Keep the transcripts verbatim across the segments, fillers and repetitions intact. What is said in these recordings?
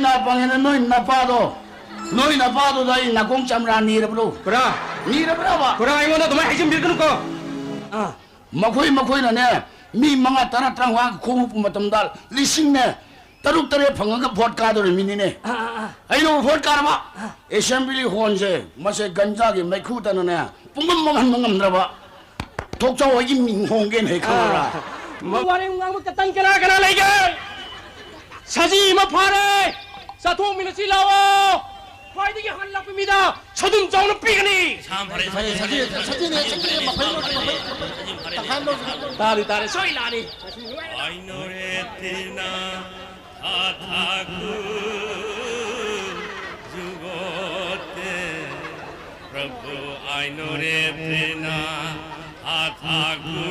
ꯅꯥ ꯄꯪꯉꯦꯅ ꯅꯣꯏ ꯅꯄꯥꯗꯣ, ꯅꯣꯏ ꯅꯄꯥꯗꯨꯗ ꯑꯩ ꯅꯥꯀꯣꯡ ꯆꯝꯔꯥ ꯅꯤꯔꯕ꯭ꯔꯣ? ꯈꯨꯔꯥ! ꯅꯤꯔꯕ꯭ꯔꯕ? ꯈꯨꯔꯥ, ꯑꯩꯉꯣꯟꯗ ꯑꯗꯨꯃꯥꯏꯅ ꯍꯥꯏꯖꯤꯟꯕꯤꯔꯛꯀꯅꯨꯀꯣ꯫ ꯑꯥ꯫ ꯃꯈꯣꯏ, ꯃꯈꯣꯏꯅꯅꯦ, ꯃꯤ ꯃꯉꯥ, ꯇꯔꯥ, ꯇꯔꯥꯃꯉꯥ ꯈꯣꯝꯃꯛꯄ ꯃꯇꯝꯗ ꯂꯤꯁꯤꯡꯅꯦ, ꯇꯔꯨꯛ, ꯇꯔꯦꯠ ꯐꯪꯉꯒ ꯚꯣꯠ ꯀꯥꯗꯧꯔꯤꯕ ꯃꯤꯅꯤꯅꯦ꯫ ꯑꯥ, ꯑꯥ, ꯑꯥ꯫ ꯑꯩꯅꯕꯨ ꯚꯣꯠ ꯀꯥꯔꯕ? ꯑꯥ꯫ ꯑꯦꯁꯦꯝꯕ꯭ꯂꯤ ꯍꯣꯜꯁꯦ, ꯃꯁꯦ ꯒꯟꯖꯥꯒꯤ ꯃꯩꯈꯨ ꯇꯅꯅꯦ, ꯄꯨꯡꯃꯝ ꯃꯝꯍꯟꯕ ꯉꯝꯗ꯭ꯔꯕ꯫ ꯊꯣꯛꯆꯧ, ꯑꯩꯒꯤ ꯃꯤꯡ ꯍꯣꯡꯒꯦꯅ ꯍꯦꯛ ꯈꯪꯉꯕ꯭ꯔꯥ? ꯑꯥ꯫ ꯃ- ꯋꯥꯔꯦꯡ ꯉꯥꯡꯕ ꯀꯇꯟ ꯀꯅꯥ ꯀꯅꯥ ꯂꯩꯒꯦ? ꯁꯖꯤ ꯑꯃ ꯐꯥꯔꯦ꯫ ꯆꯥꯊꯣꯛꯃꯤꯟꯅꯁꯤ ꯂꯥꯛꯑꯣ꯫ ꯈ꯭ꯋꯥꯏꯗꯒꯤ ꯍꯜꯂꯛꯄ ꯃꯤꯗ ꯁꯗꯨꯝ ꯆꯥꯎꯅ ꯄꯤꯒꯅꯤ꯫ ꯁꯥꯝ ꯐꯔꯦ, ꯁꯖꯤ, ꯁꯖꯤ, ꯁꯖꯤꯅꯦ, ꯁꯖꯤꯅꯦ, ꯃꯐꯩ ꯂꯣꯏ, ꯃꯐꯩ꯫ ꯇꯪꯈꯥꯏ ꯑꯃ ꯂꯧꯁꯤ꯫ ꯇꯥꯔꯦ, ꯇꯥꯔꯦ, ꯁꯣꯏ ꯂꯥꯛꯑꯅꯤ꯫ ꯑꯥꯏꯅꯣꯔꯦ ꯇꯤꯅ ꯊꯥ ꯊꯥ ꯀꯨ ꯖꯨꯒꯣꯇꯦ꯫ प्रभु आइनो रे प्रेना आथा गु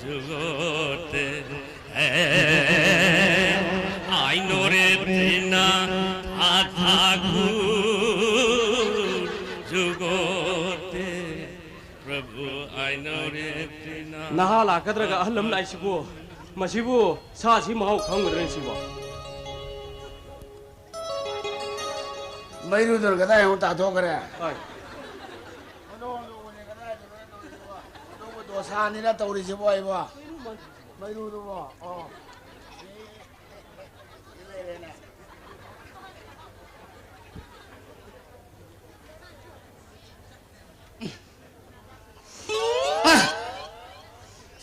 जुगोते। हे आइनो रे प्रेना आथा गु जुगोते। प्रभु आइनो रे प्रेना। ꯅꯍꯥ ꯂꯥꯛꯀꯗ꯭ꯔꯒ ꯑꯍꯜ ꯑꯃ ꯂꯥꯛꯏꯁꯤꯕꯨ, ꯃꯁꯤꯕꯨ ꯁꯥꯁꯤ ꯃꯍꯥꯎ ꯈꯪꯒꯗ꯭ꯔꯅꯦ ꯁꯤꯕꯣ? ꯃꯩꯔꯨꯗꯨꯅ ꯀꯗꯥꯏ ꯑꯃꯨꯛ ꯇꯥꯊꯣꯛꯈ꯭ꯔꯦ? ꯍꯣꯏ꯫ ꯑꯗꯨꯕꯨ ꯗꯣꯁꯥꯅꯤꯅ ꯇꯧꯔꯤꯁꯤꯕꯣ ꯑꯩꯕꯣ? ꯃꯩꯔꯨꯗꯨꯕꯣ? ꯑꯣ꯫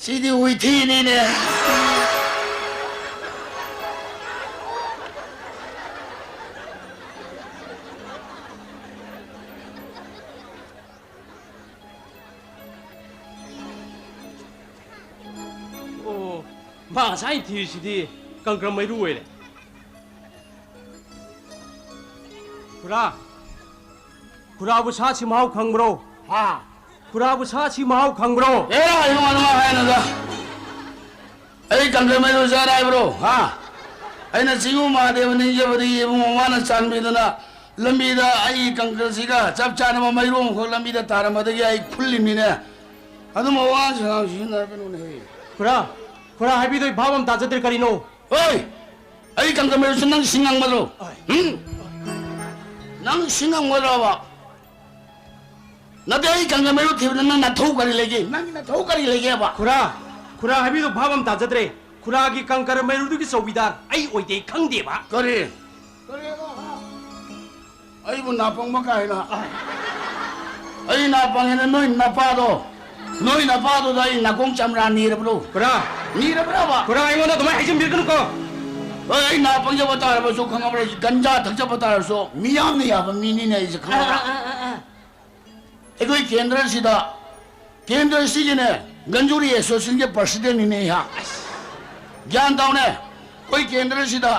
ꯁꯤꯗꯤ ꯍꯨꯏꯊꯤꯅꯤꯅꯦ꯫ ꯑꯣ, ꯃꯥ ꯉꯁꯥꯏ ꯊꯤꯔꯤꯁꯤꯗꯤ ꯀꯪꯀ꯭ꯔ ꯃꯩꯔꯨ ꯑꯣꯏꯔꯦ꯫ ꯈꯨꯔꯥ, ꯈꯨꯔꯥꯕꯨ ꯁꯥꯁꯤ ꯃꯍꯥꯎ ꯈꯪꯕ꯭ꯔꯣ? ꯍꯥ? ꯈꯨꯔꯥꯕꯨ ꯁꯥꯁꯤ ꯃꯍꯥꯎ ꯈꯪꯕ꯭ꯔꯣ? ꯑꯦꯔꯥ, ꯏꯕꯨꯡꯉꯣ, ꯑꯗꯨꯃꯥꯏ ꯍꯥꯏꯅꯨꯗ꯫ ꯑꯩ ꯀꯪꯀ꯭ꯔ ꯃꯩꯔꯨ ꯆꯥꯔꯦ ꯍꯥꯏꯕ꯭ꯔꯣ? ꯍꯥ? ꯑꯩꯅ ꯆꯤꯡꯉꯨ ꯃꯍꯥꯗꯦꯕ ꯅꯤꯡꯖꯕꯗꯒꯤ ꯏꯕꯨꯡꯉꯣ ꯃꯥꯅ ꯆꯥꯟꯕꯤꯗꯨꯅ ꯂꯝꯕꯤꯗ ꯑꯩꯒꯤ ꯀꯪꯀ꯭ꯔꯁꯤꯒ ꯆꯞ ꯆꯥꯅꯕ ꯃꯩꯔꯨ ꯑꯃꯈꯛ ꯂꯝꯕꯤꯗ ꯇꯥꯔꯝꯕꯗꯒꯤ ꯑꯩ ꯈꯨꯜꯂꯤꯃꯤꯅꯦ꯫ ꯑꯗꯨꯝꯕ ꯋꯥꯉꯥꯡ ꯁꯉꯥꯡ ꯁꯤꯖꯤꯟꯅꯔꯛꯀꯅꯨꯅꯦꯍꯦ꯫ ꯈꯨꯔꯥ, ꯈꯨꯔꯥ ꯍꯥꯏꯕꯤꯗꯣ ꯑꯩ ꯚꯥꯞ ꯑꯃ ꯇꯥꯖꯗ꯭ꯔꯦ ꯀꯔꯤꯅꯣ? ꯍꯣꯏ! ꯑꯩ ꯀꯪꯒ ꯃꯩꯔꯨꯁꯨ ꯅꯪ ꯁꯤꯡꯉꯝꯒꯗ꯭ꯔꯣ? ꯎꯝ? ꯅꯪ ꯁꯤꯡꯉꯝꯒꯗ꯭ꯔꯣꯕ? ꯅꯠꯇꯦ, ꯑꯩ ꯀꯪꯒ ꯃꯩꯔꯨ ꯊꯤꯕꯗ ꯅꯪ ꯅꯊꯧ ꯀꯔꯤ ꯂꯩꯒꯦ? ꯅꯪꯒꯤ ꯅꯊꯧ ꯀꯔꯤ ꯂꯩꯒꯦꯕ? ꯈꯨꯔꯥ, ꯈꯨꯔꯥ ꯍꯥꯏꯕꯤꯗꯣ ꯚꯥꯕ ꯑꯃ ꯇꯥꯖꯗ꯭ꯔꯦ꯫ ꯈꯨꯔꯥꯒꯤ ꯀꯪꯀꯔ ꯃꯩꯔꯨꯗꯨꯒꯤ ꯆꯧꯀꯤꯗꯥꯔ ꯑꯩ ꯑꯣꯏꯗꯦ ꯈꯪꯗꯦꯕ꯫ ꯀꯔꯤ? ꯀꯔꯤ? ꯑꯩꯕꯨ ꯅꯥꯄꯪꯕ ꯀꯥꯏꯅ꯫ ꯑꯩ ꯅꯥꯄꯪꯉꯦꯅ ꯅꯣꯏ ꯅꯄꯥꯗꯣ, ꯅꯣꯏ ꯅꯄꯥꯗꯨꯗ ꯑꯩ ꯅꯥꯀꯣꯡ ꯆꯝꯔꯥ ꯅꯤꯔꯕ꯭ꯔꯣ? ꯈꯨꯔꯥ! ꯅꯤꯔꯕ꯭ꯔꯕ? ꯈꯨꯔꯥ, ꯑꯩꯉꯣꯟꯗ ꯑꯗꯨꯃꯥꯏꯅ ꯍꯥꯏꯖꯤꯟꯕꯤꯔꯛꯀꯅꯨꯀꯣ꯫ ꯍꯣꯏ, ꯑꯩ ꯅꯥꯄꯪꯖꯕ ꯇꯥꯔꯕꯁꯨ ꯈꯪꯉꯕ꯭ꯔꯥ? ꯒꯟꯖꯥ ꯊꯛꯆꯕ ꯇꯥꯔꯁꯨ ꯃꯤꯌꯥꯝꯅ ꯌꯥꯕ ꯃꯤꯅꯤꯅꯦ ꯑꯩꯁꯦ, ꯈꯪꯉꯕ꯭ꯔꯥ? ꯑꯥ, ꯑꯥ, ꯑꯥ, ꯑꯥ꯫ ꯑꯩꯈꯣꯏ ꯀꯦꯟꯗ꯭ꯔꯁꯤꯗ, ꯀꯦꯟꯗ꯭ꯔꯁꯤꯒꯤꯅꯦ, ꯒꯟꯖꯨꯔꯤ ꯑꯦꯁꯣꯁꯤꯌꯦꯁꯟꯒꯤ ꯄ꯭ꯔꯁꯤꯗꯦꯟꯅꯤꯅꯦ ꯑꯩꯍꯥꯛ꯫ ꯒ꯭ꯌꯥꯟ ꯇꯥꯎꯅꯦ, ꯑꯩꯈꯣꯏ ꯀꯦꯟꯗ꯭ꯔꯁꯤꯗ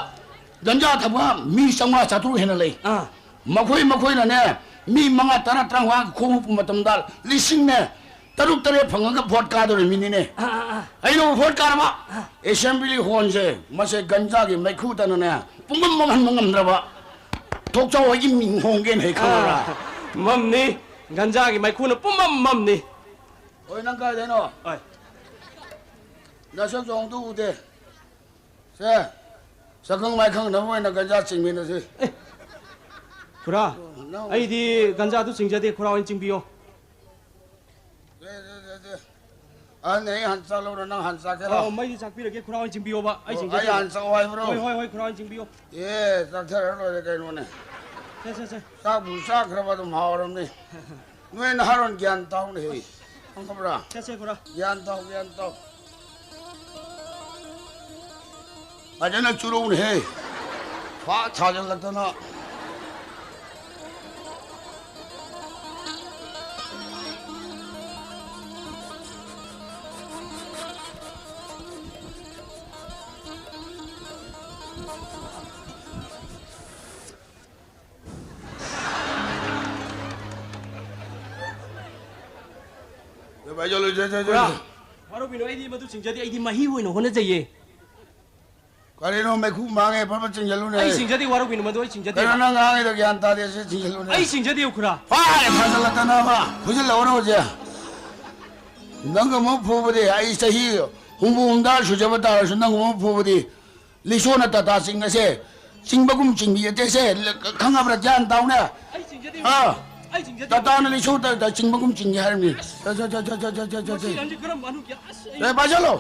ꯒꯟꯖꯥ ꯊꯛꯄ ꯃꯤ ꯆꯥꯝꯃꯉꯥ ꯆꯥꯇ꯭ꯔꯨꯛ ꯍꯦꯟꯅ ꯂꯩ꯫ ꯑꯥ꯫ ꯃꯈꯣꯏ ꯃꯈꯣꯏꯅꯅꯦ, ꯃꯤ ꯃꯉꯥ, ꯇꯔꯥ, ꯇꯔꯥꯃꯉꯥ ꯈꯣꯝꯃꯛꯄ ꯃꯇꯝꯗ ꯂꯤꯁꯤꯡꯅꯦ ꯇꯔꯨꯛ ꯇꯔꯦꯠ ꯐꯪꯉꯒ ꯚꯣꯠ ꯀꯥꯗꯧꯔꯤꯕ ꯃꯤꯅꯤꯅꯦ꯫ ꯑꯥ, ꯑꯥ, ꯑꯥ꯫ ꯑꯩꯅ ꯚꯣꯠ ꯀꯥꯔꯕ? ꯑꯥ꯫ ꯑꯦꯁꯦꯝꯕ꯭ꯂꯤ ꯍꯣꯜꯁꯦ ꯃꯁꯦ ꯒꯟꯖꯥꯒꯤ ꯃꯩꯈꯨꯗꯅꯅꯦ ꯄꯨꯡꯃꯝ ꯃꯝꯍꯟꯕ ꯉꯝꯗ꯭ꯔꯕ꯫ ꯊꯣꯛꯆꯥꯎ ꯍꯣꯏꯒꯤ ꯃꯤꯡ ꯍꯣꯡꯒꯦꯅ ꯍꯦꯛ ꯈꯜꯂꯕ꯭ꯔꯥ? ꯑꯥ, ꯃꯝꯅꯤ꯫ ꯒꯟꯖꯥꯒꯤ ꯃꯩꯈꯨꯅ ꯄꯨꯝꯃꯝ ꯃꯝꯅꯤ꯫ ꯍꯣꯏ, ꯅꯪ ꯀꯥꯏꯗꯩꯅꯣ? ꯍꯣꯏ꯫ ꯅꯁꯛꯁꯨ ꯑꯃꯨꯛꯇ ꯎꯗꯦ꯫ ꯁꯦ, ꯁꯛꯈꯪ ꯃꯥꯏꯈꯪꯅꯕ ꯑꯣꯏꯅ ꯒꯟꯖꯥ ꯆꯤꯡꯃꯤꯟꯅꯁꯤ꯫ ꯑꯦ, ꯈꯨꯔꯥ, ꯅꯪ ꯑꯩꯗꯤ ꯒꯟꯖꯥꯗꯨ ꯆꯤꯡꯖꯗꯦ, ꯈꯨꯔꯥ ꯑꯣꯏꯅ ꯆꯤꯡꯕꯤꯌꯣ꯫ ꯁꯦ, ꯁꯦ, ꯁꯦ, ꯁꯦ꯫ ꯑꯍꯟ ꯑꯩ ꯍꯥꯟ ꯆꯠꯂꯧꯔꯣ, ꯅꯪ ꯍꯥꯟ ꯆꯠꯀꯦꯔꯣ? ꯑꯣ, ꯃꯩꯗꯤ ꯆꯥꯛꯄꯤꯔꯒꯦ, ꯈꯨꯔꯥ ꯑꯣꯏꯅ ꯆꯤꯡꯕꯤꯌꯣꯕ, ꯑꯩ ꯑꯣ, ꯆꯤꯡꯖꯗꯦꯕ꯫ ꯑꯩ ꯍꯥꯟ ꯆꯠꯂꯣ ꯍꯥꯏꯕ꯭ꯔꯣ? ꯍꯣꯏ, ꯍꯣꯏ, ꯍꯣꯏ, ꯈꯨꯔꯥ ꯑꯣꯏꯅ ꯆꯤꯡꯕꯤꯌꯣ꯫ ꯑꯦ, ꯆꯠꯊꯔ ꯂꯣꯏꯔꯦ ꯀꯩꯅꯣꯅꯦ꯫ ꯁꯦ, ꯁꯦ, ꯁꯦ꯫ ꯆꯥꯛꯄꯨ ꯆꯥꯈ꯭ꯔꯕ ꯑꯗꯨꯝ ꯍꯥꯎꯔꯕꯅꯤ꯫ ꯅꯣꯏ ꯅꯍꯥꯔꯣꯟ ꯒ꯭ꯌꯥꯟ ꯇꯥꯎꯅꯦꯍꯦ꯫ ꯈꯪꯉꯕ꯭ꯔꯥ? ꯆꯠꯁꯦ, ꯈꯨꯔꯥ꯫ ꯒ꯭ꯌꯥꯟ ꯇꯥꯎ, ꯒ꯭ꯌꯥꯟ ꯇꯥꯎ꯫ ꯐꯖꯅ ꯆꯨꯔꯧꯅꯦꯍꯦ꯫ ꯐꯥ ꯊꯥꯖꯤꯜꯂꯛꯇꯅ꯫ ꯆꯠ, ꯆꯠ, ꯆꯠ, ꯆꯠ꯫ ꯄꯨꯔꯥ ꯋꯥꯔꯧꯕꯤꯅꯨ, ꯑꯩꯗꯤ ꯃꯗꯨ ꯆꯤꯡꯖꯗꯦ, ꯑꯩꯗꯤ ꯃꯍꯤ ꯑꯣꯏꯅ ꯍꯣꯠꯅꯖꯩꯌꯦ꯫ ꯀꯔꯤꯅꯣ ꯃꯩꯈꯨ ꯃꯥꯡꯉꯦ, ꯐꯠ ꯐꯠ ꯆꯤꯡꯖꯜꯂꯨꯅꯦ꯫ ꯑꯩ ꯆꯤꯡꯖꯗꯦ, ꯋꯥꯔꯧꯕꯤꯅꯨ, ꯃꯗꯨ ꯑꯩ ꯆꯤꯡꯖꯗꯦꯕ꯫ ꯀꯩꯅꯣ ꯅꯪ ꯉꯥꯡꯉꯤꯗꯣ ꯒ꯭ꯌꯥꯟ ꯇꯥꯗꯦ, ꯁꯤ ꯆꯤꯡꯖꯜꯂꯨꯅꯦ꯫ ꯑꯩ ꯆꯤꯡꯖꯗꯦꯕ, ꯈꯨꯔꯥ꯫ ꯐꯥꯔꯦ, ꯐꯥꯖꯜꯂꯛꯇꯅꯕ꯫ ꯐꯨꯖꯤꯜꯂꯛꯑꯣꯔꯣ ꯍꯧꯖꯤꯛ? ꯅꯪꯒꯨꯝꯕ ꯐꯨꯕꯗꯤ ꯑꯩ ꯆꯍꯤ ꯍꯨꯝꯐꯨ ꯍꯨꯝꯗ꯭ꯔꯥ ꯁꯨꯖꯕ ꯇꯥꯔꯁꯨ ꯅꯪꯒꯨꯝꯕ ꯐꯨꯕꯗꯤ ꯂꯤꯁꯣꯅ ꯇꯥꯇꯥ ꯆꯤꯡ ꯑꯁꯦ ꯆꯤꯡꯕꯒꯨꯝ ꯆꯤꯡꯕꯤ ꯑꯇꯦꯁꯦ, ꯈꯪꯉꯕ꯭ꯔꯥ? ꯒ꯭ꯌꯥꯟ ꯇꯥꯎꯅꯦ꯫ ꯑꯩ ꯆꯤꯡꯖꯗꯦ꯫ ꯑꯥ꯫ ꯑꯩ ꯆꯤꯡꯖꯗꯦ꯫ ꯇꯥꯇꯥꯅ ꯂꯤꯁꯣ ꯇꯥꯇꯥ ꯆꯤꯡꯕꯒꯨꯝ ꯆꯤꯡꯉꯤ ꯍꯥꯏꯔꯝꯃꯤ꯫ ꯆꯠ, ꯆꯠ, ꯆꯠ, ꯆꯠ, ꯆꯠ, ꯆꯠ, ꯆꯠ, ꯆꯠ꯫ ꯃꯁꯤ ꯑꯟꯖꯤ ꯀꯔꯝꯕ ꯃꯅꯨꯡꯒꯤ ꯑꯁ ꯑꯩ ꯑꯦ, ꯄꯥꯏꯁꯜꯂꯣ꯫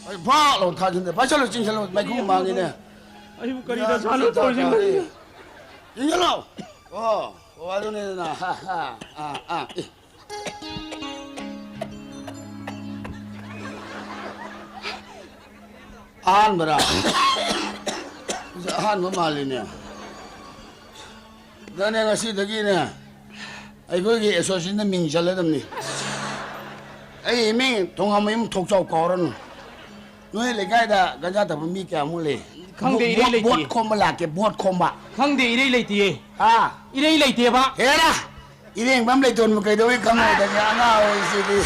ꯑꯩ ꯐꯥꯛ ꯂꯥꯎ ꯊꯥꯖꯤꯟꯗꯦ꯫ ꯄꯥꯏꯁꯜꯂꯣ, ꯆꯤꯡꯁꯜꯂꯣ꯫ ꯃꯩꯈꯨ ꯃꯥꯡꯉꯤꯅꯦ꯫ ꯑꯩꯕꯨ ꯀꯔꯤꯗ ꯁꯥꯟꯅ ꯇꯧꯔꯤꯁꯤꯅꯣ? ꯆꯤꯡꯁꯜꯂꯣ꯫ ꯑꯣ, ꯑꯣ, ꯑꯗꯨꯅꯤꯗꯅ꯫ ꯍꯥ, ꯍꯥ, ꯑꯥ, ꯑꯥ, ꯑꯦ꯫ ꯑꯍꯥꯟꯕꯔꯥ? ꯑꯍꯥꯟꯕ ꯃꯥꯜꯂꯤꯅꯦ꯫ ꯑꯗꯨꯅꯦ ꯉꯁꯤꯗꯒꯤꯅꯦ ꯑꯩꯈꯣꯏꯒꯤ ꯑꯦꯁꯣꯁꯤꯌꯦꯁꯟꯗ ꯃꯤꯡ ꯆꯜꯂꯗꯕꯅꯤ꯫ ꯑꯩ ꯏꯃꯤꯡ ꯊꯣꯡꯉꯝꯃꯌꯨꯝ ꯊꯣꯛꯆꯥꯎ ꯀꯧꯔꯅꯨ꯫ ꯅꯣꯏ ꯂꯩꯀꯥꯏꯗ ꯒꯟꯖꯥ ꯊꯛꯄ ꯃꯤ ꯀꯌꯥꯃꯨꯛ ꯂꯩ? ꯈꯪꯗꯦ, ꯏꯔꯩ ꯕꯣꯠ, ꯂꯩꯇꯤꯌꯦ꯫ ꯕꯣꯠ ꯈꯣꯝꯕ ꯂꯥꯛꯀꯦ, ꯕꯣꯠ ꯈꯣꯝꯕ꯫ ꯈꯪꯗꯦ, ꯏꯔꯩ ꯂꯩꯇꯤꯌꯦ꯫ ꯍꯥ? ꯏꯔꯩ ꯂꯩꯇꯦꯕ꯫ ꯍꯦꯔꯥ! ꯏꯔꯦꯡꯕꯝ ꯂꯩꯇꯣꯟꯕꯨ ꯀꯩꯗꯧꯕꯩ ꯈꯪꯉꯣꯏꯗꯒꯦ? ꯑꯉꯥꯡ ꯑꯣꯏꯔꯤꯁꯤꯗꯤ꯫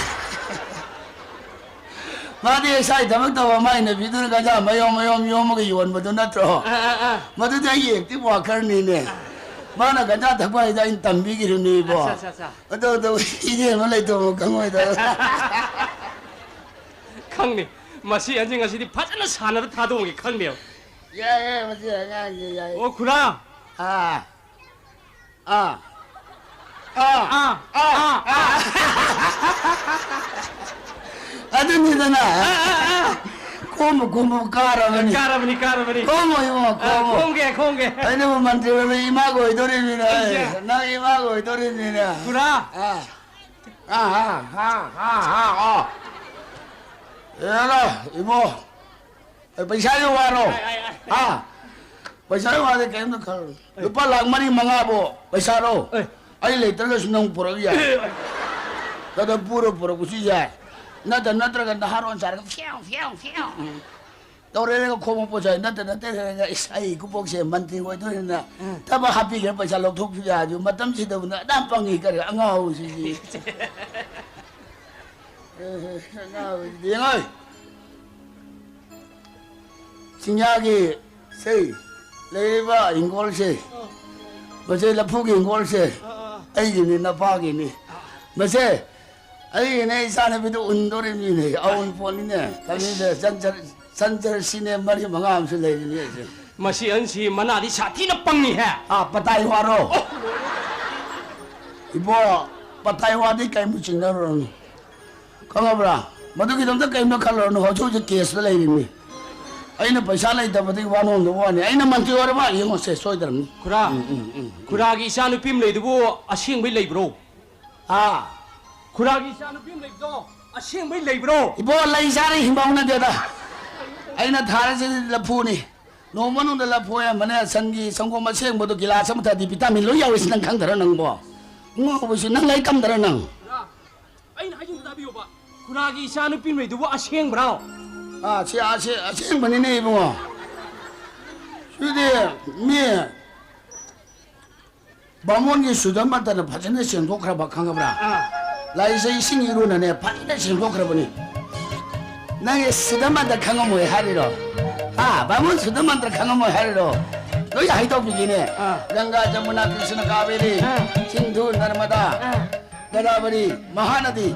ꯃꯥꯗꯤ ꯏꯁꯥꯒꯤ ꯊꯕꯛ ꯇꯧꯕ, ꯃꯥꯏ ꯅꯨꯄꯤꯗꯨꯅ ꯒꯟꯖꯥ ꯃꯌꯣꯝ ꯃꯌꯣꯝ ꯌꯣꯝꯃꯒ ꯌꯣꯟꯕꯗꯨ ꯅꯠꯇ꯭ꯔꯣ? ꯑꯥ, ꯑꯥ, ꯑꯥ꯫ ꯃꯗꯨꯗꯤ ꯑꯩꯒꯤ ꯑꯦꯛꯇꯤꯚ ꯋꯥꯔꯀꯔꯅꯤꯅꯦ꯫ ꯃꯥꯅ ꯒꯟꯖꯥ ꯊꯛꯄ ꯍꯥꯏꯗ ꯑꯩꯅ ꯇꯝꯕꯤꯈꯤꯕꯅꯦꯕꯣ꯫ ꯑꯠꯆꯥ, ꯑꯠꯆꯥ, ꯑꯠꯆꯥ꯫ ꯑꯗꯨ, ꯑꯗꯨ ꯏꯔꯦꯡꯕꯝ ꯂꯩꯇꯣꯟꯕꯨ ꯈꯪꯉꯣꯏꯗꯕ꯫ ꯈꯪꯅꯤ꯫ ꯃꯁꯤ ꯑꯉꯥꯡꯁꯤ ꯉꯁꯤꯗꯤ ꯐꯖꯅ ꯁꯥꯟꯅꯔ ꯊꯥꯗꯣꯛꯑꯒꯦ ꯈꯪꯅꯦꯕ꯫ ꯌꯥꯏ, ꯌꯥꯏ, ꯃꯁꯤ ꯑꯉꯥꯡꯁꯦ ꯌꯥꯏ꯫ ꯑꯣ, ꯈꯨꯔꯥ꯫ ꯑꯥ꯫ ꯑꯥ꯫ ꯑꯥ, ꯑꯥ, ꯑꯥ, ꯑꯥ꯫ ꯑꯗꯨꯅꯤꯗꯅ꯫ ꯑꯥ, ꯑꯥ, ꯑꯥ꯫ ꯈꯣꯝꯃꯨ, ꯈꯣꯝꯃꯨ, ꯀꯥꯔꯕꯅꯤ꯫ ꯀꯥꯔꯕꯅꯤ, ꯀꯥꯔꯕꯅꯤ꯫ ꯈꯣꯝꯃꯨ, ꯏꯕꯨꯡꯉꯣ, ꯑꯥ, ꯈꯣꯝꯃꯨ꯫ ꯈꯣꯝꯒꯦ, ꯈꯣꯝꯒꯦ꯫ ꯑꯩꯅꯕꯨ ꯃꯟꯇ꯭ꯔꯤ ꯑꯣꯏꯕ ꯏꯃꯥꯒ ꯑꯣꯏꯗꯣꯔꯤꯕꯅꯤꯅ, ꯑꯩꯁꯦ꯫ ꯑꯩ, ꯅꯪ ꯏꯃꯥꯒ ꯑꯣꯏꯗꯣꯔꯤꯕꯅꯤꯅ꯫ ꯄꯨꯔꯥ꯫ ꯑꯥ꯫ ꯑꯥ, ꯑꯥ, ꯑꯥ, ꯑꯥ, ꯑꯥ, ꯑꯥ꯫ ꯑꯦꯔꯥ, ꯏꯕꯣ꯫ ꯑꯦ, ꯄꯩꯁꯥꯒꯤ ꯋꯥꯔꯣ? ꯑꯥꯏ, ꯑꯥꯏ, ꯑꯥꯏ꯫ ꯍꯥ? ꯄꯩꯁꯥꯒꯤ ꯋꯥꯗꯤ ꯀꯔꯤꯝꯇ ꯈꯜꯂꯨ꯫ ꯑꯦ꯫ ꯂꯨꯄꯥ ꯂꯥꯈ ꯃꯔꯤ ꯃꯉꯥꯕꯨ ꯄꯩꯁꯥꯔꯣ? ꯑꯦ꯫ ꯑꯩ ꯂꯩꯇ꯭ꯔꯒꯁꯨ ꯅꯪ ꯄꯨꯔꯛ ꯌꯥꯏ꯫ ꯑꯦ꯫ ꯈꯔ ꯄꯨꯔ ꯄꯨꯔꯛꯄꯁꯨ ꯌꯥꯏ꯫ ꯅꯠꯇ-, ꯅꯠꯇ꯭ꯔꯒ ꯅꯍꯥꯔꯣꯟ ꯁꯥꯔꯒ ꯐ꯭ꯌꯥꯎ, ꯐ꯭ꯌꯥꯎ, ꯐ꯭ꯌꯥꯎ꯫ ꯇꯧꯔꯦꯒ ꯈꯣꯝꯃꯛꯄ ꯁꯥꯏ, ꯅꯠꯇ ꯅꯠꯇ꯭ꯔꯒ ꯏꯁ, ꯑꯩ ꯏꯀꯨꯕꯣꯛꯁꯦ ꯃꯟꯇ꯭ꯔꯤ ꯑꯣꯏꯗꯣꯏꯅꯤꯅ ꯊꯕꯛ ꯍꯥꯞꯄꯤꯒꯦ, ꯄꯩꯁꯥ ꯂꯧꯊꯣꯛꯈꯤꯕ ꯌꯥꯗꯦ꯫ ꯃꯇꯝꯁꯤꯗꯕꯨ ꯑꯗꯥꯝ ꯄꯪꯉꯤ ꯀꯔꯤ ꯑꯉꯥꯎꯕꯁꯤꯗꯤ꯫ ꯑꯦ, ꯑꯉꯥꯎꯕꯁꯤꯗꯤ ꯌꯦꯡꯉꯣ꯫ ꯆꯤꯡꯌꯥꯒꯤ ꯁꯦ ꯂꯩꯔꯤꯕ ꯍꯤꯡꯒꯣꯜꯁꯦ, ꯃꯁꯦ ꯂꯐꯨꯒꯤ ꯍꯤꯡꯒꯣꯜꯁꯦ ꯑꯩꯒꯤꯅꯤ, ꯅꯄꯥꯒꯤꯅꯤ꯫ ꯃꯁꯦ ꯑꯩꯒꯤꯅꯦ, ꯏꯆꯥꯅꯨꯄꯤꯗꯣ ꯎꯟꯗꯣꯔꯤꯕꯅꯤꯅꯦ, ꯑꯎꯟꯄꯣꯠꯅꯤꯅꯦ꯫ ꯀꯔꯤꯗ ꯆꯟ-, ꯆꯟ-, ꯆꯟꯗ꯭ꯔꯁꯤꯅꯦ ꯃꯔꯤ ꯃꯉꯥ ꯑꯃꯁꯨ ꯂꯩꯔꯤꯅꯤ ꯑꯩꯁꯦ꯫ ꯃꯁꯤ ꯑꯍꯟꯁꯤ ꯃꯅꯥꯗꯤ ꯁꯥꯊꯤꯅ ꯄꯪꯉꯤꯍꯦ꯫ ꯑꯥ, ꯄꯇꯥꯏ ꯋꯥꯔꯣ? ꯏꯕꯣ, ꯄꯇꯥꯏ ꯋꯥꯗꯤ ꯀꯩꯝꯇ ꯆꯤꯡꯅꯔꯨꯔꯅꯨ꯫ ꯈꯪꯉꯕ꯭ꯔꯥ? ꯃꯗꯨꯒꯤꯗꯃꯛꯇ ꯀꯩꯝꯇ ꯈꯜꯂꯨꯔꯅꯨ꯫ ꯍꯧꯖꯤꯛ ꯍꯧꯖꯤꯛ ꯀꯦꯁꯇ ꯂꯩꯔꯤꯕꯅꯤ꯫ ꯑꯩꯅ ꯄꯩꯁꯥ ꯂꯩꯇꯕꯗꯒꯤ ꯋꯥ ꯅꯣꯝꯗꯕ ꯋꯥꯅꯤ꯫ ꯑꯩꯅ ꯃꯟꯇ꯭ꯔꯤ ꯑꯣꯏꯔꯕ ꯌꯦꯡꯉꯣꯁꯦ, ꯁꯣꯏꯗ꯭ꯔꯕꯅꯤ꯫ ꯈꯨꯔꯥ, ꯎꯝ, ꯎꯝ, ꯎꯝ, ꯎꯝ꯫ ꯈꯨꯔꯥꯒꯤ ꯏꯆꯥ ꯅꯨꯄꯤ ꯑꯃ ꯂꯩꯗꯨꯕꯨ ꯑꯁꯦꯡꯕꯩ ꯂꯩꯕ꯭ꯔꯣ? ꯑꯥ꯫ ꯈꯨꯔꯥꯒꯤ ꯏꯆꯥ ꯅꯨꯄꯤ ꯑꯃ ꯂꯩꯕꯗꯣ ꯑꯁꯦꯡꯕꯩ ꯂꯩꯕ꯭ꯔꯣ? ꯏꯕꯣ, ꯂꯩ ꯆꯥꯔ ꯍꯤꯡꯕ ꯍꯧꯅꯗꯦꯗ꯫ ꯑꯩꯅ ꯊꯥꯔꯤꯁꯤꯗꯤ ꯂꯐꯨꯅꯤ꯫ ꯅꯣꯡꯃ ꯃꯅꯨꯡꯗ ꯂꯐꯣꯏ ꯑꯃꯅꯦ, ꯁꯟꯒꯤ ꯁꯪꯒꯣꯝ ꯑꯁꯦꯡꯕꯗꯣ ꯒꯤꯂꯥꯁ ꯑꯃ ꯊꯛꯑꯗꯤ ꯚꯤꯇꯥꯃꯤꯟ ꯂꯣꯏ ꯌꯥꯎꯔꯤꯁꯤ ꯅꯪ ꯈꯪꯗꯔ ꯅꯪꯕꯣ? ꯉꯥꯎꯕꯁꯤ ꯅꯪ ꯂꯥꯏꯔꯤꯛ ꯇꯝꯗꯔ ꯅꯪ? ꯈꯨꯔꯥ, ꯑꯩꯅ ꯍꯥꯏꯁꯤꯡꯗꯨ ꯇꯥꯕꯤꯌꯣꯕ꯫ ꯈꯨꯔꯥꯒꯤ ꯏꯆꯥ ꯅꯨꯄꯤ ꯑꯃ ꯂꯩꯗꯨꯕꯨ ꯑꯁꯦꯡꯕ꯭ꯔꯣ? ꯑꯥ, ꯁꯤ, ꯑꯥ, ꯁꯤ ꯑꯁꯦꯡꯕꯅꯤꯅꯦ ꯏꯕꯨꯡꯉꯣ꯫ ꯁꯤꯗꯤ ꯃꯤ ꯕꯥꯃꯣꯟꯒꯤ ꯁꯨꯗ ꯃꯟꯇ꯭ꯔꯅ ꯐꯖꯅ ꯁꯦꯡꯗꯣꯛꯈ꯭ꯔꯕ ꯈꯪꯉꯕ꯭ꯔꯥ? ꯑꯥ꯫ ꯂꯥꯏꯁꯦ ꯏꯁꯤꯡ ꯏꯔꯨꯅꯅꯦ ꯐꯖꯅ ꯁꯦꯡꯗꯣꯛꯈ꯭ꯔꯕꯅꯤ꯫ ꯅꯪꯒꯤ ꯁꯨꯗ ꯃꯟꯇ꯭ꯔ ꯈꯪꯉꯝꯃꯣꯏ ꯍꯥꯏꯔꯤꯔꯣ? ꯍꯥ? ꯕꯥꯃꯣꯟ ꯁꯨꯗ ꯃꯟꯇ꯭ꯔ ꯈꯪꯉꯝꯃꯣꯏ ꯍꯥꯏꯔꯤꯔꯣ? ꯂꯣꯏ ꯍꯥꯏꯗꯣꯛꯄꯤꯒꯦꯅꯦ꯫ ꯑꯥ꯫ ꯒꯪꯒꯥ, ꯖꯃꯨꯅꯥ, ꯀ꯭ꯔꯤꯁꯅ, ꯀꯥꯕꯦꯔꯤ, ꯑꯥ꯫ ꯁꯤꯟꯙꯨ, ꯅꯔꯃꯗꯥ, ꯑꯥ꯫ ꯒꯣꯗꯥꯕꯔꯤ, ꯃꯍꯥꯅꯗꯤ,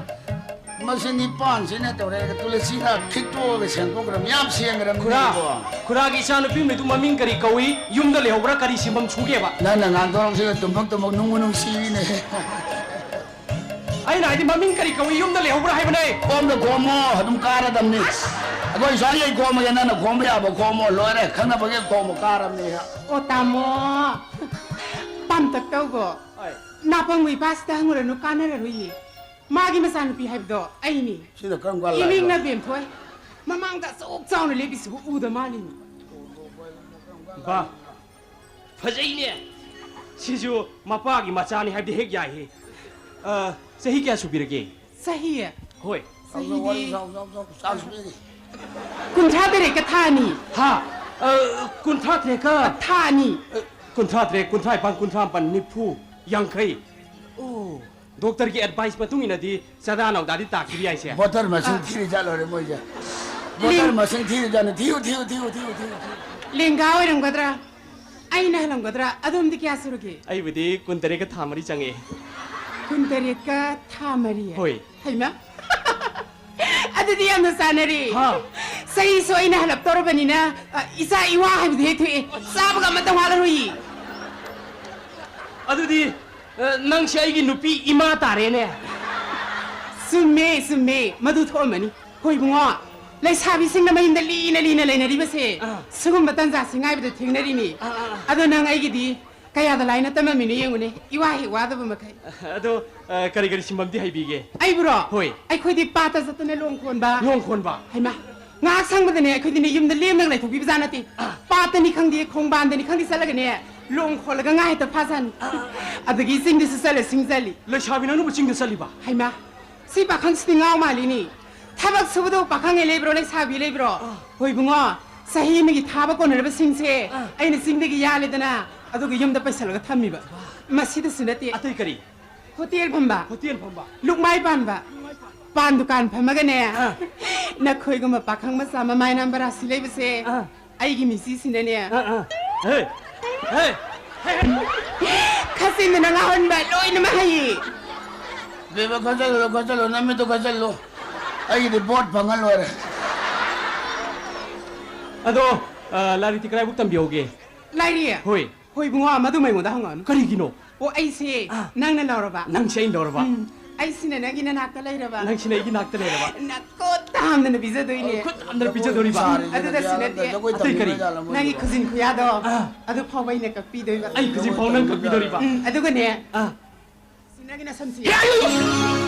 ꯃꯁꯤ ꯅꯤꯄꯥꯟꯁꯤꯅ ꯇꯧꯔꯦ, ꯇꯨꯂꯁꯤꯅ ꯈꯤꯛꯇꯣꯛꯑꯒ ꯁꯦꯡꯗꯣꯛꯈ꯭ꯔꯕꯅꯤ, ꯌꯥꯝ ꯁꯦꯡꯈ꯭ꯔꯕꯅꯤ ꯈꯨꯔꯥ, ꯏꯕꯣ꯫ ꯈꯨꯔꯥꯒꯤ ꯏꯆꯥ ꯅꯨꯄꯤ ꯑꯃꯗꯨ ꯃꯃꯤꯡ ꯀꯔꯤ ꯀꯧꯏ? ꯌꯨꯝꯗ ꯂꯩꯍꯧꯕ꯭ꯔꯥ? ꯀꯔꯤ ꯁꯤꯟꯐꯝ ꯁꯨꯒꯦꯕ? ꯅꯪꯅ ꯉꯥꯡꯊꯣꯔꯛꯁꯤꯒ ꯇꯨꯝꯐꯝ ꯇꯨꯝꯐꯝ ꯅꯨꯡꯕꯨ ꯅꯨꯡꯁꯤꯅꯦ꯫ ꯑꯩꯅ ꯍꯥꯏꯗꯤ ꯃꯃꯤꯡ ꯀꯔꯤ ꯀꯧꯏ? ꯌꯨꯝꯗ ꯂꯩꯍꯧꯕ꯭ꯔꯥ ꯍꯥꯏꯕꯅꯦ꯫ ꯈꯣꯝꯗ ꯈꯣꯝꯃꯣ, ꯑꯗꯨꯝ ꯀꯥꯔꯗꯝꯅꯤ꯫ ꯑꯩꯈꯣꯏ ꯁ꯭ꯋꯥꯏꯒꯩ ꯈꯣꯝꯃꯒꯦ, ꯅꯪꯅ ꯈꯣꯝꯕ ꯌꯥꯕ ꯈꯣꯝꯃꯣ, ꯂꯣꯏꯔꯦ꯫ ꯈꯪꯅꯕꯒꯤ ꯈꯣꯝꯃꯣ, ꯀꯥꯔꯕꯅꯤ꯫ ꯑꯣ, ꯇꯥꯃꯣ, ꯄꯥꯝꯇꯛ ꯇꯧꯕꯣ꯫ ꯍꯣꯏ꯫ ꯅꯥꯄꯪꯕ ꯏꯄꯥꯁꯤꯗ ꯍꯪꯉꯨꯔꯅꯨ, ꯀꯥꯟꯅꯔꯔꯣꯏꯌꯦ꯫ ꯃꯥꯒꯤ ꯃꯆꯥꯅꯨꯄꯤ ꯍꯥꯏꯕꯗꯣ ꯑꯩꯅꯤ꯫ ꯁꯤꯅ ꯀꯔꯝ ꯀꯥꯟ ꯏꯃꯤꯡꯅ ꯂꯥꯛꯏꯅꯣ? ꯕꯦꯝꯊꯣꯏ꯫ ꯃꯃꯥꯡꯗ ꯑꯆꯧ ꯆꯥꯎꯅ ꯂꯦꯞꯄꯤꯁꯤꯕꯨ ꯎꯗ ꯃꯥꯜꯂꯤꯅꯤ꯫ ꯕꯥ, ꯐꯖꯩꯅꯦ꯫ ꯁꯤꯁꯨ ꯃꯄꯥꯒꯤ ꯃꯆꯥꯅꯤ ꯍꯥꯏꯕꯗꯤ ꯍꯦꯛ ꯌꯥꯏꯍꯦ꯫ ꯑ, ꯆꯍꯤ ꯀꯌꯥ ꯁꯨꯕꯤꯔꯒꯦ? ꯆꯍꯤ? ꯍꯣꯏ꯫ ꯆꯥꯎ, ꯆꯥꯎ, ꯋꯥꯔꯤ ꯆꯍꯤꯗꯤ ꯁꯥꯎ, ꯆꯥꯎ, ꯆꯥꯎ, ꯆꯥꯛꯁꯨ ꯄꯤꯔꯤ꯫ ꯀꯨꯟꯊ꯭ꯔꯥ ꯇꯔꯦꯠꯀ ꯊꯥ ꯑꯅꯤ꯫ ꯍꯥ? ꯑ, ꯀꯨꯟꯊ꯭ꯔꯥ ꯇꯔꯦꯠꯀ? ꯊꯥ ꯑꯅꯤ꯫ ꯑ, ꯀꯨꯟꯊ꯭ꯔꯥ ꯇꯔꯦꯠ, ꯀꯨꯟꯊ꯭ꯔꯥ ꯅꯤꯄꯥꯟ, ꯀꯨꯟꯊ꯭ꯔꯥ ꯃꯥꯄꯟ, ꯅꯤꯐꯨ, ꯌꯥꯡꯈꯩ꯫ ꯑꯣ, ꯗꯣꯛꯇꯔꯒꯤ ꯑꯦꯗꯚꯥꯏꯁ ꯃꯇꯨꯡ ꯏꯟꯅꯗꯤ ꯆꯥꯗꯥ ꯅꯥꯎꯗꯥꯗꯤ ꯇꯥꯈꯤꯕ ꯌꯥꯏꯁꯦ꯫ ꯚꯣꯇꯔ ꯃꯁꯤꯡ ꯑꯥ꯫ ꯊꯤꯔꯤ ꯖꯥꯠ ꯂꯣꯏꯔꯦ ꯃꯣꯏꯁꯦ꯫ ꯂꯦꯡ- ꯚꯣꯇꯔ ꯃꯁꯤꯡ ꯊꯤꯔꯤ ꯖꯥꯠꯅꯤ꯫ ꯊꯤꯌꯨ, ꯊꯤꯌꯨ, ꯊꯤꯌꯨ, ꯊꯤꯌꯨ, ꯊꯤꯌꯨ, ꯊꯤꯌꯨ꯫ ꯂꯦꯡꯒꯥ ꯑꯣꯏꯔꯝꯒꯗ꯭ꯔꯥ? ꯑꯩꯅ ꯍꯜꯂꯝꯒꯗ꯭ꯔꯥ? ꯑꯗꯣꯝꯗꯤ ꯀꯌꯥ ꯁꯨꯔꯒꯦ? ꯑꯩꯕꯨꯗꯤ ꯀꯨꯟꯇꯔꯦꯠꯀ ꯊꯥ ꯃꯔꯤ ꯆꯪꯉꯛꯑꯦ꯫ ꯀꯨꯟꯇꯔꯦꯠꯀ ꯊꯥ ꯃꯔꯤ? ꯍꯣꯏ꯫ ꯍꯩꯃꯥ! ꯑꯗꯨꯗꯤ ꯌꯥꯝꯅ ꯆꯥꯟꯅꯔꯦ꯫ ꯍꯥ? ꯆꯍꯤꯁꯨ ꯑꯩꯅ ꯍꯜꯂꯞ ꯇꯧꯔꯕꯅꯤꯅ, ꯑ, ꯏꯆꯥ ꯏꯋꯥ ꯍꯥꯏꯕꯗꯨ ꯍꯦꯛ ꯊꯣꯛꯑꯦ꯫ ꯆꯥꯕꯒ ꯑꯃꯠꯇ ꯋꯥꯠꯂꯔꯣꯏꯌꯦ꯫ ꯑꯗꯨꯗꯤ, ꯑ, ꯅꯪꯁꯦ ꯑꯩꯒꯤ ꯅꯨꯄꯤ ꯏꯃꯥ ꯇꯥꯔꯦꯅꯦ꯫ ꯆꯨꯝꯃꯦ, ꯆꯨꯝꯃꯦ, ꯃꯗꯨ ꯊꯣꯛꯑꯝꯃꯅꯤ꯫ ꯍꯣꯏ ꯏꯕꯨꯡꯉꯣ, ꯂꯩꯁꯥꯕꯤꯁꯤꯡꯅ ꯃꯌꯨꯝꯗ ꯂꯤꯅ ꯂꯤꯅ ꯂꯩꯅꯔꯤꯕꯁꯦ, ꯑꯥ꯫ ꯁꯤꯒꯨꯝꯕ ꯇꯟꯖꯥꯁꯤ ꯉꯥꯏꯕꯗ ꯊꯦꯡꯅꯔꯤꯅꯤ꯫ ꯑꯥ, ꯑꯥ, ꯑꯥ꯫ ꯑꯗꯣ ꯅꯪ ꯑꯩꯒꯤꯗꯤ ꯀꯌꯥꯗ ꯂꯥꯏꯅ ꯇꯝꯃꯝꯃꯤꯅꯣ ꯌꯦꯡꯉꯨꯅꯦ, ꯏꯋꯥ ꯍꯦꯛ ꯋꯥꯗꯕ ꯃꯈꯩ꯫ ꯑꯗꯣ, ꯑ, ꯀꯔꯤ ꯀꯔꯤ ꯁꯤꯟꯐꯝꯗꯤ ꯍꯩꯕꯤꯒꯦ? ꯑꯩꯕꯨꯔꯣ? ꯍꯣꯏ꯫ ꯑꯩꯈꯣꯏꯗꯤ ꯄꯥꯠꯇ ꯆꯠꯇꯅ ꯂꯣꯡ ꯈꯣꯟꯕ꯫ ꯂꯣꯡ ꯈꯣꯟꯕ? ꯍꯩꯃꯥ, ꯉꯥꯏꯍꯥꯛ ꯁꯪꯕꯗꯅꯦ ꯑꯩꯈꯣꯏꯗꯤꯅꯦ ꯌꯨꯝꯗ ꯂꯦꯝꯅ ꯂꯩꯊꯣꯛꯄꯤꯕꯖꯥꯠ ꯅꯠꯇꯦ꯫ ꯑꯥ꯫ ꯄꯥꯠꯇꯅꯤ ꯈꯪꯗꯦ, ꯈꯣꯡꯕꯥꯟꯗꯅꯤ ꯈꯪꯗꯦ ꯆꯠꯂꯒꯅꯦ ꯂꯣꯡ ꯈꯣꯜꯂꯒ ꯉꯥ ꯍꯦꯛꯇ ꯐꯥꯖꯥꯠꯅꯤ꯫ ꯑꯥ, ꯑꯥ, ꯑꯥ꯫ ꯑꯗꯒꯤ ꯆꯤꯡꯗꯁꯨ ꯆꯠꯂꯦ, ꯁꯤꯡ ꯆꯠꯂꯤ꯫ ꯂꯩꯁꯥꯕꯤ ꯅꯪꯅꯕꯨ ꯆꯤꯡꯗ ꯆꯠꯂꯤꯕ? ꯍꯩꯃꯥ, ꯁꯤ ꯄꯥꯈꯪꯁꯤꯗꯤ ꯉꯥꯎ ꯃꯥꯜꯂꯤꯅꯤ꯫ ꯊꯕꯛ ꯁꯨꯕꯗꯕꯨ ꯄꯥꯈꯪ ꯂꯩꯕ꯭ꯔꯣ, ꯂꯩꯁꯥꯕꯤ ꯂꯩꯕ꯭ꯔꯣ? ꯑꯥ꯫ ꯍꯣꯏ ꯏꯕꯨꯡꯉꯣ, ꯆꯍꯤ ꯑꯃꯒꯤ ꯊꯥꯕ ꯀꯣꯟꯅꯔꯕꯁꯤꯡꯁꯦ ꯑꯥ꯫ ꯑꯩꯅ ꯆꯤꯡꯗꯒꯤ ꯌꯥꯜꯂꯦꯗꯅ, ꯑꯗꯨꯒ ꯌꯨꯝꯗ ꯄꯩꯁꯜꯂꯒ ꯊꯝꯃꯤꯕ꯫ ꯃꯁꯤꯗꯁꯨ ꯅꯠꯇꯦ꯫ ꯑꯇꯩ ꯀꯔꯤ? ꯍꯣꯇꯦꯜ ꯐꯝꯕ꯫ ꯍꯣꯇꯦꯜ ꯐꯝꯕ꯫ ꯂꯨꯛꯃꯥꯏ ꯄꯥꯟꯕ꯫ ꯄꯥꯟ ꯗꯨꯀꯥꯟ ꯐꯝꯃꯒꯅꯦ, ꯑꯥ꯫ ꯅꯈꯣꯏꯒꯨꯝꯕ ꯄꯥꯈꯪ ꯃꯆꯥ ꯃꯃꯥꯏ ꯅꯥꯟꯕ ꯔꯥꯁꯤ ꯂꯩꯕꯁꯦ ꯑꯥ꯫ ꯑꯩꯒꯤ ꯃꯤꯆꯤꯁꯤꯅꯅꯦ꯫ ꯑꯥ, ꯑꯥ꯫ ꯍꯦ! ꯍꯦ! ꯍꯦ! ꯈꯥꯆꯤꯟꯗꯨꯅ ꯉꯥꯎꯍꯟꯕ ꯂꯣꯏꯅꯃꯛ ꯍꯩꯌꯦ꯫ ꯕꯦꯕ, ꯈꯠꯆꯜꯂꯨ, ꯈꯠꯆꯜꯂꯨ, ꯅꯃꯤꯠꯇꯨ ꯈꯠꯆꯜꯂꯨ꯫ ꯑꯩꯒꯤꯗꯤ ꯕꯣꯠ ꯐꯪꯉ ꯂꯣꯏꯔꯦ꯫ ꯑꯗꯣ, ꯑ, ꯂꯥꯏꯔꯤꯛꯇꯤ ꯀꯗꯥꯏꯕꯨꯛ ꯇꯝꯕꯤꯍꯧꯒꯦ? ꯂꯥꯏꯔꯤꯛ? ꯍꯣꯏ꯫ ꯍꯣꯏ ꯏꯕꯨꯡꯉꯣ, ꯃꯗꯨ ꯑꯩꯉꯣꯟꯗ ꯍꯪꯉꯛꯑꯅꯨ꯫ ꯀꯔꯤꯒꯤꯅꯣ? ꯑꯣ, ꯑꯩꯁꯦ ꯑꯥ꯫ ꯅꯪꯅ ꯂꯧꯔꯕ? ꯅꯪꯁꯦ ꯑꯩꯅ ꯂꯧꯔꯕ? ꯎꯝ, ꯑꯩꯁꯤꯅ ꯅꯪꯒꯤ ꯅꯅꯥꯛꯇ ꯂꯩꯔꯕ? ꯅꯪꯁꯤꯅ ꯑꯩꯒꯤ ꯅꯥꯛꯇ ꯂꯩꯔꯕ? ꯅꯈꯨꯠ ꯍꯥꯝꯗꯅ ꯄꯤꯖꯗꯣꯏꯅꯦ꯫ ꯑꯣ, ꯈꯨꯠ ꯍꯥꯝꯗꯅ ꯄꯤꯖꯗꯣꯔꯤꯕ? ꯎꯝ, ꯑꯗꯨꯗꯁꯨ ꯅꯠꯇꯦ꯫ ꯑꯇꯩ ꯀꯔꯤ? ꯅꯪꯒꯤ ꯈꯨꯖꯤꯟ ꯈꯨꯌꯥꯗꯣ ꯑꯥ꯫ ꯑꯗꯨ ꯐꯥꯎꯕ ꯑꯩꯅ ꯀꯛꯄꯤꯗꯣꯏꯕ꯫ ꯑꯩ ꯈꯨꯖꯤꯟ ꯐꯥꯎ ꯅꯪ ꯀꯛꯄꯤꯗꯣꯔꯤꯕ? ꯎꯝ, ꯑꯗꯨꯒꯅꯦ꯫ ꯑꯥ꯫ ꯁꯤ ꯅꯪꯒꯤ ꯅꯁꯝꯁꯤ꯫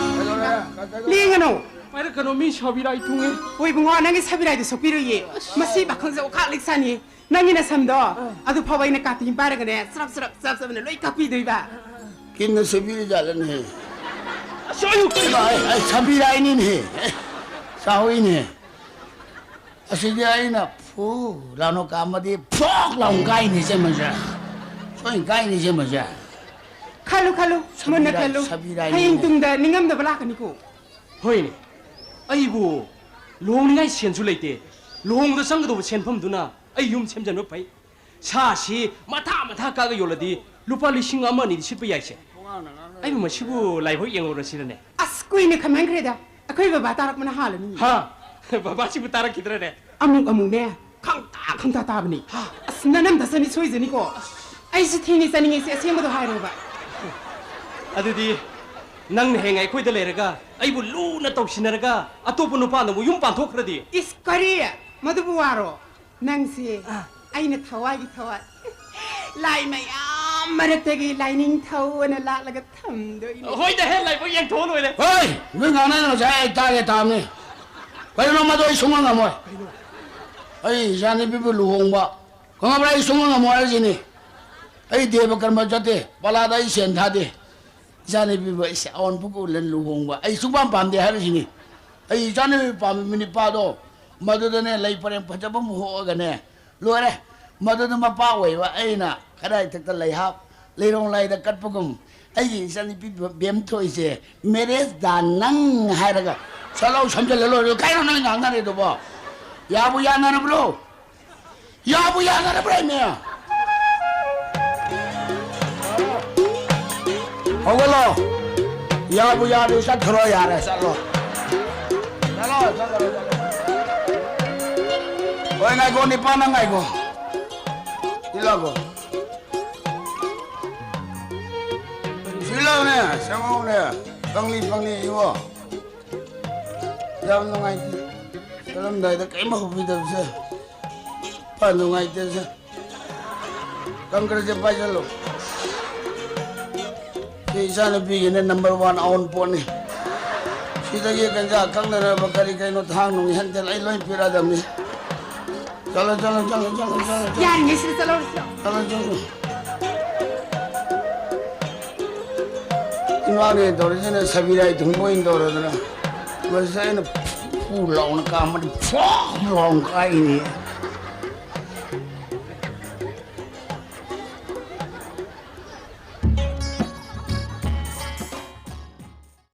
ꯂꯦꯡꯒꯅꯨ꯫ ꯄꯥꯏꯔꯛꯀꯅꯣ, ꯃꯤ ꯁꯥꯕꯤꯔꯥꯏ ꯊꯨꯡꯉꯦ꯫ ꯍꯣꯏ ꯏꯕꯨꯡꯉꯣ, ꯅꯪꯒꯤ ꯁꯥꯕꯤꯔꯥꯏꯗꯣ ꯁꯣꯛꯄꯤꯔꯣꯏꯌꯦ꯫ ꯃꯁꯤ ꯄꯥꯈꯪꯁꯦ ꯑꯣꯈꯥꯛ ꯂꯤꯛ ꯁꯥꯅꯤ꯫ ꯅꯪꯒꯤ ꯅꯁꯝꯗꯣ ꯑꯥ꯫ ꯑꯗꯨ ꯐꯥꯎꯕ ꯑꯩꯅ ꯀꯥꯇꯤ ꯑꯃ ꯄꯥꯏꯔꯒꯅꯦ, ꯆ꯭ꯔꯞ ꯆ꯭ꯔꯞ ꯆ꯭ꯔꯞ ꯆ꯭ꯔꯞꯅ ꯂꯣꯏ ꯀꯛꯄꯤꯗꯣꯏꯕ꯫ ꯀꯤꯟꯅ ꯁꯨꯕꯤꯔꯤꯖꯥꯠꯂꯅꯦꯍꯦ? ꯑꯁ, ꯑꯌꯨꯛ! ꯑꯩ, ꯑꯩ ꯁꯥꯕꯤꯔꯥꯏꯅꯤꯅꯦꯍꯦ꯫ ꯑꯦ, ꯆꯥꯎꯏꯅꯦ꯫ ꯑꯁꯤꯗꯤ ꯑꯩꯅ ꯐꯨ ꯂꯥꯎꯅ ꯀꯥꯝꯃꯗꯤ ꯐꯣꯛ ꯂꯥꯎꯅ ꯀꯥꯏꯅꯤ ꯁꯦ ꯃꯁꯦ꯫ ꯁꯣꯏꯅ ꯀꯥꯏꯅꯤ ꯁꯦ ꯃꯁꯦ꯫ ꯈꯜꯂꯨ, ꯈꯜꯂꯨ, ꯃꯨꯟꯅ ꯁꯥꯕꯤꯔꯥꯏ, ꯈꯜꯂꯨ꯫ ꯁꯥꯕꯤꯔꯥꯏꯅꯤꯅꯦ꯫ ꯍꯌꯦꯡ ꯇꯨꯡꯗ ꯅꯤꯡꯉꯝꯗꯕ ꯂꯥꯛꯀꯅꯤꯀꯣ꯫ ꯍꯣꯏꯅꯦ, ꯑꯩꯕꯨ ꯂꯨꯍꯣꯡꯅꯤꯡꯉꯥꯏ ꯁꯦꯟꯁꯨ ꯂꯩꯇꯦ꯫ ꯂꯨꯍꯣꯡꯕꯗ ꯆꯪꯒꯗꯧꯕ ꯁꯦꯟꯐꯝꯗꯨꯅ ꯑꯩ ꯌꯨꯝ ꯁꯦꯝꯖꯟꯕ ꯐꯩ꯫ ꯁꯥꯁꯤ ꯃꯊꯥ ꯃꯊꯥ ꯀꯛꯑꯒ ꯌꯣꯜꯂꯗꯤ ꯂꯨꯄꯥ ꯂꯤꯁꯤꯡ ꯑꯃ ꯑꯅꯤꯗꯤ ꯁꯤꯠꯄ ꯌꯥꯏꯁꯦ꯫ ꯑꯩꯕꯨ ꯃꯁꯤꯕꯨ ꯂꯥꯏꯕꯛ ꯌꯦꯡꯍꯧꯔꯁꯤꯔꯅꯦ? ꯑꯁ, ꯀꯨꯏꯅ ꯈꯟꯃꯟꯈ꯭ꯔꯦꯗ꯫ ꯑꯩꯈꯣꯏ ꯕꯕꯥ ꯇꯥꯔꯛꯄꯅ ꯍꯥꯜꯂꯅꯤ꯫ ꯍꯥ? ꯕꯕꯥꯁꯤꯕꯨ ꯇꯥꯔꯛꯈꯤꯗ꯭ꯔꯅꯦ? ꯑꯃꯨꯛ ꯑꯃꯨꯛꯅꯦ, ꯈꯪꯇꯥ ꯈꯪꯇꯥ ꯇꯥꯕꯅꯤ꯫ ꯍꯥ? ꯑꯁ, ꯅꯅꯝꯗ ꯆꯅꯤ ꯁꯣꯏꯖꯅꯤꯀꯣ꯫ ꯑꯁ꯫ ꯑꯩꯁꯨ ꯊꯦꯡꯅ ꯆꯥꯅꯤꯡꯉꯩꯁꯦ, ꯑꯁꯦꯡꯕꯗꯣ ꯍꯥꯏꯔꯣꯕ꯫ ꯑꯗꯨꯗꯤ ꯅꯪꯅ ꯍꯌꯦꯡ ꯑꯩꯈꯣꯏꯗ ꯂꯩꯔꯒ, ꯑꯩꯕꯨ ꯂꯨꯅ ꯇꯧꯁꯤꯟꯅꯔꯒ, ꯑꯇꯣꯞꯄ ꯅꯨꯄꯥꯅ ꯑꯃꯨꯛ ꯌꯨꯝ ꯄꯥꯟꯊꯣꯛꯈ꯭ꯔꯗꯤ? ꯏꯁ, ꯀꯔꯤ? ꯃꯗꯨꯕꯨ ꯋꯥꯔꯣ? ꯅꯪꯁꯦ ꯑꯥ꯫ ꯑꯩꯅ ꯊꯋꯥꯏꯒꯤ ꯊꯋꯥꯏ, ꯂꯥꯏ ꯃꯌꯥꯝ ꯃꯔꯛꯇꯒꯤ ꯂꯥꯏꯅꯤꯡꯊꯧ ꯑꯅ ꯂꯥꯠꯂꯒ ꯊꯝꯗꯣꯏꯅꯦ꯫ ꯍꯣꯏꯗ ꯍꯦ, ꯂꯥꯏꯕꯛ ꯌꯦꯡꯊꯣꯛꯑ ꯂꯣꯏꯔꯦ꯫ ꯍꯣꯏ! ꯅꯣꯏ ꯉꯥꯡꯅ ꯉꯁꯥꯏ ꯑꯩ ꯇꯥꯒꯦ ꯇꯥꯕꯅꯤ꯫ ꯀꯩꯅꯣ ꯃꯗꯨ ꯑꯩ ꯁꯨꯡꯉꯝ ꯉꯝꯃꯣꯏ꯫ ꯑꯩ ꯏꯆꯥꯅꯨꯄꯤꯕꯨ ꯂꯨꯍꯣꯡꯕ, ꯈꯪꯉꯕ꯭ꯔꯥ? ꯑꯩ ꯁꯨꯡꯉꯝ ꯉꯝꯃꯣꯏ ꯍꯥꯏꯁꯤꯅꯤ꯫ ꯑꯩ ꯗꯦꯕ ꯀꯔꯃ ꯆꯠꯇꯦ, ꯄꯂꯥꯗ ꯑꯩ ꯁꯦꯟ ꯊꯥꯗꯦ꯫ ꯏꯆꯥꯅꯨꯄꯤꯕꯨ ꯑꯩꯁꯦ ꯑꯋꯥꯡ ꯄꯨꯀꯨ ꯂꯨꯍꯣꯡꯕ ꯑꯩ ꯁꯨꯡꯄꯥꯝ ꯄꯥꯝꯗꯦ ꯍꯥꯏꯔꯤꯁꯤꯅꯤ꯫ ꯑꯩ ꯏꯆꯥꯅꯨꯄꯤ ꯄꯥꯝꯃꯤꯕ ꯅꯨꯄꯥꯗꯣ ꯃꯗꯨꯗꯅꯦ ꯂꯩ ꯄꯔꯦꯡ ꯐꯖꯕ ꯑꯃ ꯍꯣꯛꯑꯒꯅꯦ, ꯂꯣꯏꯔꯦ꯫ ꯃꯗꯨꯗ ꯃꯄꯥ ꯑꯣꯏꯕ ꯑꯩꯅ ꯀꯗꯥꯏ ꯊꯛꯇ ꯂꯩꯍꯥꯞ, ꯂꯩꯔꯣꯡ ꯂꯥꯏꯗ ꯀꯠꯄꯒꯨꯝ, ꯑꯩꯒꯤ ꯏꯆꯥꯅꯨꯄꯤ ꯕꯦꯝꯊꯣꯏꯁꯦ ꯃꯦꯔꯦꯖ ꯗꯥ ꯅꯪ ꯍꯥꯏꯔꯒ ꯁꯠ ꯂꯥꯎ ꯁꯝꯖꯜꯂ ꯂꯣꯏꯔꯦ꯫ ꯀꯩꯅꯣ ꯅꯣꯏ ꯉꯥꯡꯅꯔꯤꯗꯨꯕꯣ? ꯌꯥꯕꯨ ꯌꯥꯅꯔꯕ꯭ꯔꯣ? ꯌꯥꯕꯨ ꯌꯥꯅꯔꯕ꯭ꯔꯥ ꯏꯅꯦ? ꯍꯧꯒꯠꯂꯣ꯫ ꯌꯥꯕꯨ ꯌꯥꯔꯦ, ꯆꯠꯈ꯭ꯔꯣ ꯌꯥꯔꯦ, ꯆꯠꯂꯣ꯫ ꯆꯠꯂꯣ, ꯆꯠꯂꯣ, ꯆꯠꯂꯣ꯫ ꯍꯣꯏ, ꯉꯥꯏꯈꯣ, ꯅꯤꯄꯥꯅ ꯉꯥꯏꯈꯣ꯫ ꯁꯤ ꯂꯥꯛꯈꯣ꯫ ꯁꯤ ꯂꯥꯛꯎꯅꯦ, ꯆꯪꯉꯛꯎꯅꯦ꯫ ꯐꯪꯂꯤ, ꯐꯪꯂꯤ, ꯏꯕꯣ꯫ ꯌꯥꯝ ꯅꯨꯡꯉꯥꯏꯇꯦ꯫ ꯆꯠꯂꯝꯗꯥꯏꯗ ꯀꯔꯤꯝ ꯍꯧꯕꯤꯗꯕꯁꯦ꯫ ꯐ ꯅꯨꯡꯉꯥꯏꯇꯦꯁꯦ꯫ ꯀꯪꯀ꯭ꯔꯁꯦ ꯄꯥꯏꯁꯜꯂꯨ꯫ ꯁꯤ ꯏꯆꯥꯅꯨꯄꯤꯒꯤꯅꯦ, ꯅꯝꯕꯔ ꯋꯥꯟ ꯑꯋꯨꯟꯄꯣꯠꯅꯤ꯫ ꯁꯤꯗꯒꯤ ꯒꯟꯖꯥ ꯀꯛꯅꯅꯕ ꯀꯔꯤ ꯀꯩꯅꯣ ꯊꯥꯡ ꯅꯨꯡ ꯍꯦꯟ ꯇꯦꯟ ꯑꯩ ꯂꯣꯏ ꯄꯤꯔꯛꯑꯗꯕꯅꯤ꯫ ꯆꯠꯂꯣ, ꯆꯠꯂꯣ, ꯆꯠꯂꯣ, ꯆꯠꯂꯣ, ꯆꯠꯂꯣ, ꯆꯠꯂꯣ꯫ ꯌꯥꯔꯤꯉꯩꯁꯤꯗ ꯆꯠꯂꯧꯔꯁꯤ ꯂꯥꯎ꯫ ꯆꯠꯂꯣ, ꯆꯠꯂꯣ꯫ ꯏꯃꯥꯅꯦ ꯇꯧꯔꯤꯁꯤꯅ ꯁꯕꯤꯔꯥꯏ ꯊꯨꯡꯕ ꯑꯣꯏꯅ ꯇꯧꯔꯗꯅ꯫ ꯃꯁꯤ ꯑꯩꯅ ꯐꯨ ꯂꯥꯎꯅ ꯀꯥꯝꯃꯗꯤ ꯐꯣꯛ ꯂꯥꯎꯅ ꯀꯥꯏꯅꯤ꯫